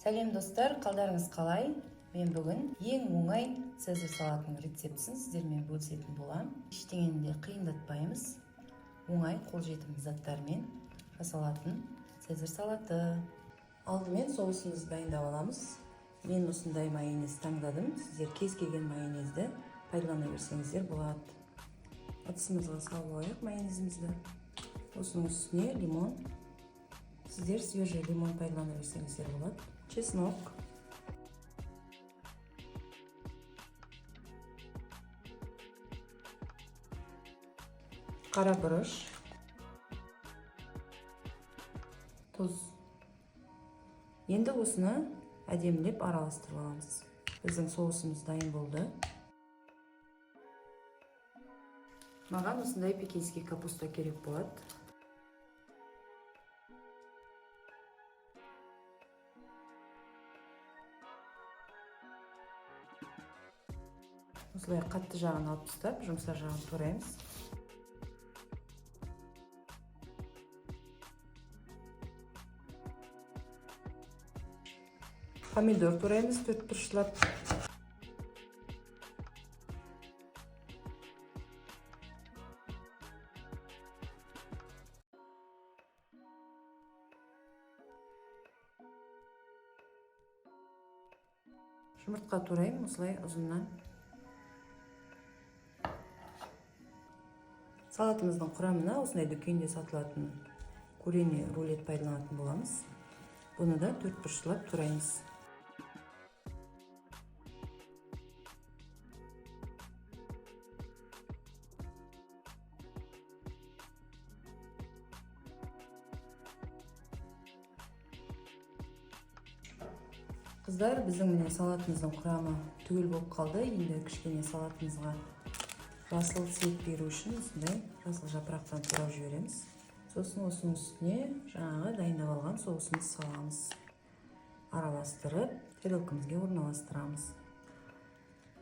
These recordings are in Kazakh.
Сәлем, достар, қалдарыңыз қалай? Мен бүгін ең оңай цезарь салатының рецептісін сіздермен бөлісетін боламын. Ештеңені де қиындатпаймыз. Оңай, қолжетімді заттармен жасалатын цезарь салаты. Алдымен соусымызды дайындап аламыз. Мен осындай майонез таңдадым. Сіздер кез келген майонезді пайдалана берсеңіздер болады. Ыдысымызға салып алайық майонезімізді. Осының үстіне лимон. Сіздер свежий лимон пайдалана берсеңіздер болады. Чеснок. Қара бұрыш. Тұз. Енді осыны әдемілеп араластырып аламыз. Біздің соусымыз дайын болды. Маған осындай пекинский капуста керек болады. Осылай қатты жағын алып тастап, жұмсақ жағын тураймыз. Помидор тураймыз төрт бұрышлап. Жұмыртқа тураймын осылай ұзыннан. Салатымыздың құрамына осындай дүкенде сатылатын куриный рулет пайдаланатын боламыз. Бұны да төрт бұрышлап тураймыз. Қыздар, біздің міне салатымыздың құрамы түгел болып қалды. Енді кішкене салатымызға жасыл цвет беру үшін осындай жасыл жапырақтан турап жібереміз. Сосын осының үстіне жаңағы дайындап алған соусымызды саламыз. Араластырып, тарелкамызге орналастырамыз.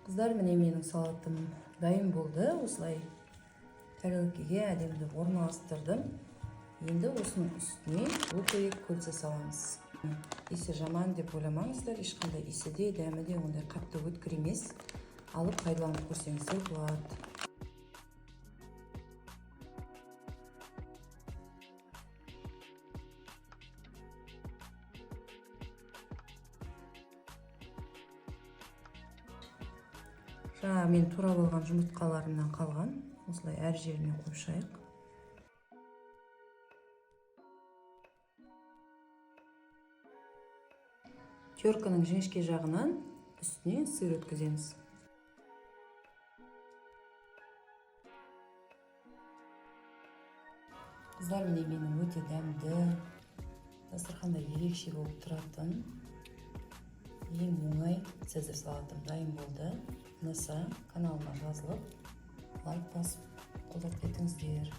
Қыздар, міне менің салатым дайын болды. Осылай тарелкеге әдемілеп орналастырдым. Енді осының үстіне луковый кольца саламыз. Иісі жаман деп ойламаңыздар, ешқандай иісі де, дәмі де ондай қатты өткір емес. Алып пайдаланып көрсеңіздер болады. Жаңа мен турап алған жұмыртқаларымнан қалған, осылай әр жеріне қойып шығайық. Терканың жіңішке жағынан үстіне сыр өткіземіз. Қыздар, міне менің өте дәмді, дастарханда ерекше болып тұратын ең оңай цезарь салатым дайын болды. Ұнаса, каналыма жазылып, лайк басып, қолдап кетіңіздер.